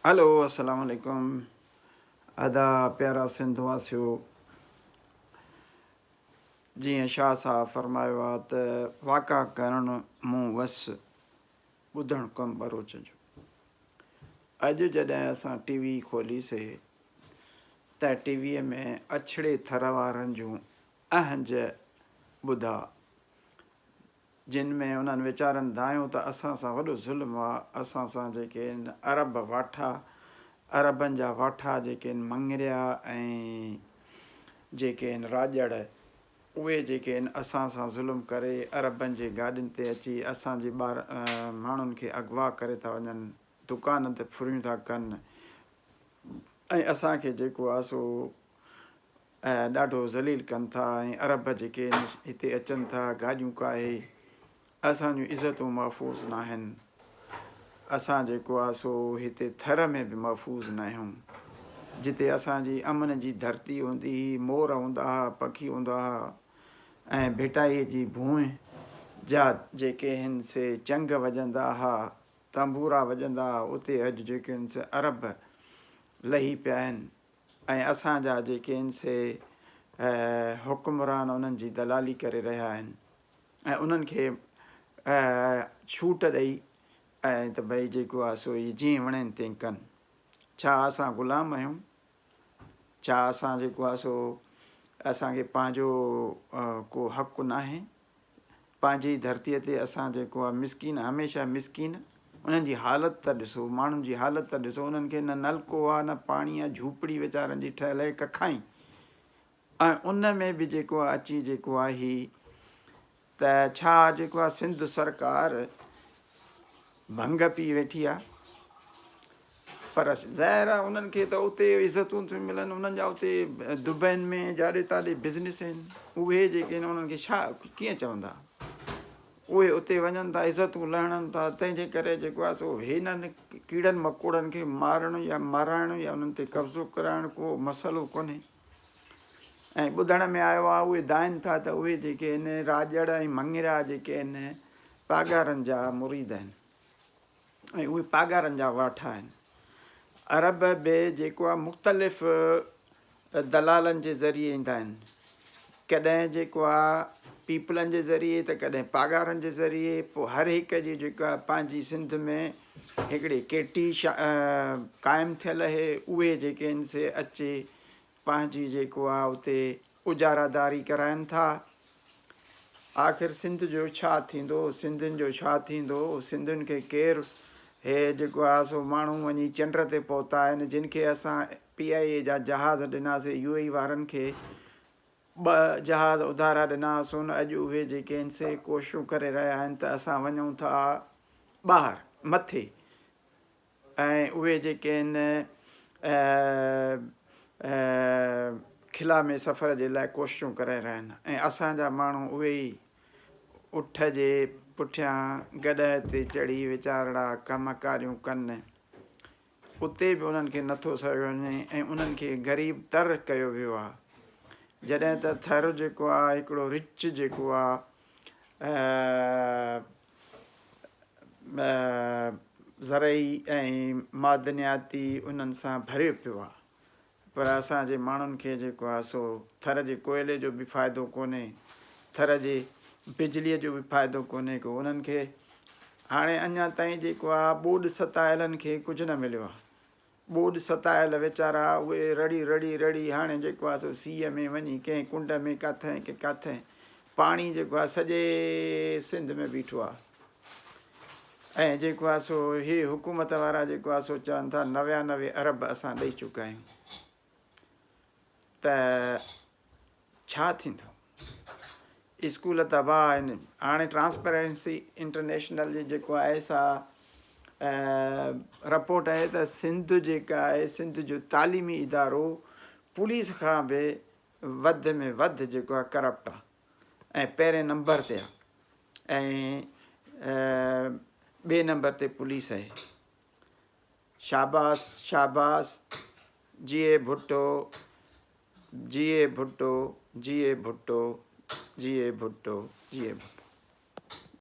هلو السلام عليڪم ادا پيارا سنڌ واسيو جيئن شاهه صاحب فرمايو آ ته واڪا ڪرڻ مون وس ٻڌڻ ڪم ٻروچ جو اڄ جڏهن اسان ٽي وي کولي سي ته ٽي وي ۾ اڇڙي ٿر وارن جون اهنج ٻڌا جن ۾ انهن ويچارن دانهيو ته اسان سان وڏو ظلم آ، اسان سان جيڪي هن عرب واٺا، عربن جا واٺا جيڪي هن مڱريا ۽ جيڪي هن راڄڙ، اهي جيڪي هن اسان سان ظلم ڪري عربن جي گاڏين تي اچي اسان جي ٻار ماڻهن کي اغوا ڪري ٿا وڃن، دڪانن تي ڦريون ٿا ڪن ۽ اسان کي جيڪو آ سو ڏاڍو ذليل ڪن ٿا ۽ عرب جيڪي هتي اچن ٿا گاڏيون ڪاهي اسان جون عزتون محفوظ ناهن اسان جيڪو آ سو هتي ٿر ۾ به محفوظ ناهيون جتي اسان جي امن جي ڌرتي هوندي هئي مور هوندا ها پکي هوندا ها ۽ ڀٽائي جي ڀونء جا جيڪي هن سي چنگ وڄندا ها تنبورا وڄندا ها اتي اڄ جيڪي هن سي عرب لهي پيا آهن ۽ اسان جا جيڪي آهن سي حڪمران انهن جي دلالي ڪري رهيا آهن ۽ انهن کي ڇوٽ ڏئي ۽ ته ڀئي جيڪو آهي سو هي جيئن وڻين تيئن ڪن. ڇا اسان غلام آهيون؟ ڇا اسان جيڪو آهي سو اسان کي پنهنجو ڪو حق ناهي؟ پنهنجي ئي ڌرتيء تي اسان جيڪو آ مسڪين هميشه مسڪين انهن جي حالت ته ڏسو ماڻهن جي حالت ته ڏسو انهن کي نه نلڪو آ نه پاڻي آ جهوپڙي ويچارن جي ٺهيل آهي ڪکائين ۽ ان ۾ به جيڪو آ اچي جيڪو آ هي ته ڇا جيڪو آ سنڌ سرڪار ڀنگ پي ويٺي آ پر ظاهر آ انهن کي ته اتي عزتون ٿيون ملن انهن جا اتي دبئين ۾ جاڏي تاڏي بزنس آهن اهي جيڪي آهن انهن کي ڇا ڪيئن چوندا اهي اتي وڃن ٿا عزتون لهڻن ٿا تنهن جي ڪري جيڪو آهي سو هنن ڪيڙن مڪوڙن کي مارڻ يا مارائڻ يا انهن تي قبضو ڪرائڻ ڪو مسئلو ڪونهي ۽ ٻڌڻ ۾ آيو آهي اهي دانهن ٿا ته اهي جيڪي آهن راڄڙ ۽ مڱريا جيڪي آهن پاڳارن جا مريد آهن ۽ اهي پاڳارن جا واٺا آهن. عرب به جيڪو آهي مختلف دلالن جي ذريعي ايندا آهن. ڪڏهن جيڪو آهي پيپلن جي ذريعي ته ڪڏهن پاڳارن جي ذريعي پوء هر هڪ جي جيڪو آهي پنهنجي سنڌ ۾ هڪڙي ڪيٽي قائم ٿيل اهي اهي جيڪي آهن سي اچي پنهنجي جيڪو آ اتي اجاره داري ڪرائن ٿا. آخر سنڌ جو ڇا ٿيندو، سنڌين جو ڇا ٿيندو، سنڌين کي ڪير هي جيڪو آ سو ماڻهو وڃي چنڊ تي پهتا آهن جن کي اسان پي آء اي جا جهاز ڏناسي يو اي وارن کي ٻه جهاز اڌارا ڏناسون اڄ اهي جيڪي آهن سي ڪوششون ڪري رهيا آهن ته اسان وڃون ٿا ٻاهر مٿي ۽ اهي جيڪي آهن خلا ۾ سفر جي لاء ڪوششون ڪري رهيا آهن ۽ اسان جا ماڻهو اهي ئي اٺ جي پٺيان گڏهه تي چڙهي ويچارڙا ڪم ڪاريون ڪن اتي به انهن کي نٿو سهيو وڃي ۽ انهن کي غريب تر ڪيو ويو آهي جڏهن ته ٿر جيڪو آهي هڪڙو رچ جيڪو آهي زرعي ۽ معدنياتي انهن سان ڀريو پيو آهي پر اسان جي ماڻهن کي جيڪو آهي سو ٿر جي ڪوئلي جو به فائدو ڪونهي ٿر جي بجليء جو به فائدو ڪونهي ڪو انهن کي هاڻي اڃا تائين جيڪو آهي ٻوڏ ستايلن کي ڪجهه نه مليو آهي ٻوڏ ستايل ويچارا اهي رڙي رڙي رڙي هاڻي جيڪو آهي سو سيء ۾ وڃي ڪنهن ڪنڊ ۾ ڪاٿئين ڪي ڪاٿئين پاڻي جيڪو آهي سڄي سنڌ ۾ بيٺو آهي ۽ جيڪو آهي سو هي حڪومت وارا جيڪو آهي سو چون ٿا 99 ارب اسان ڏئي چڪا آهيون ته ڇا ٿيندو؟ اسڪول تباهه آهن هاڻي ٽرانسپيرنسي انٽرنيشنل جي جيڪو آهي سا رپورٽ آهي ته سنڌ جيڪا آهي سنڌ جو تعليمي ادارو پوليس کان به وڌ ۾ وڌ جيڪو آهي ڪرپٽ آهي ۽ پهرين نمبر تي آهي ۽ ٻئي نمبر تي پوليس آهي شاباس شاباس جيئي ڀٽو جيئي ڀٽو جيئي ڀٽو جيئي ڀٽو جيئي ڀٽو.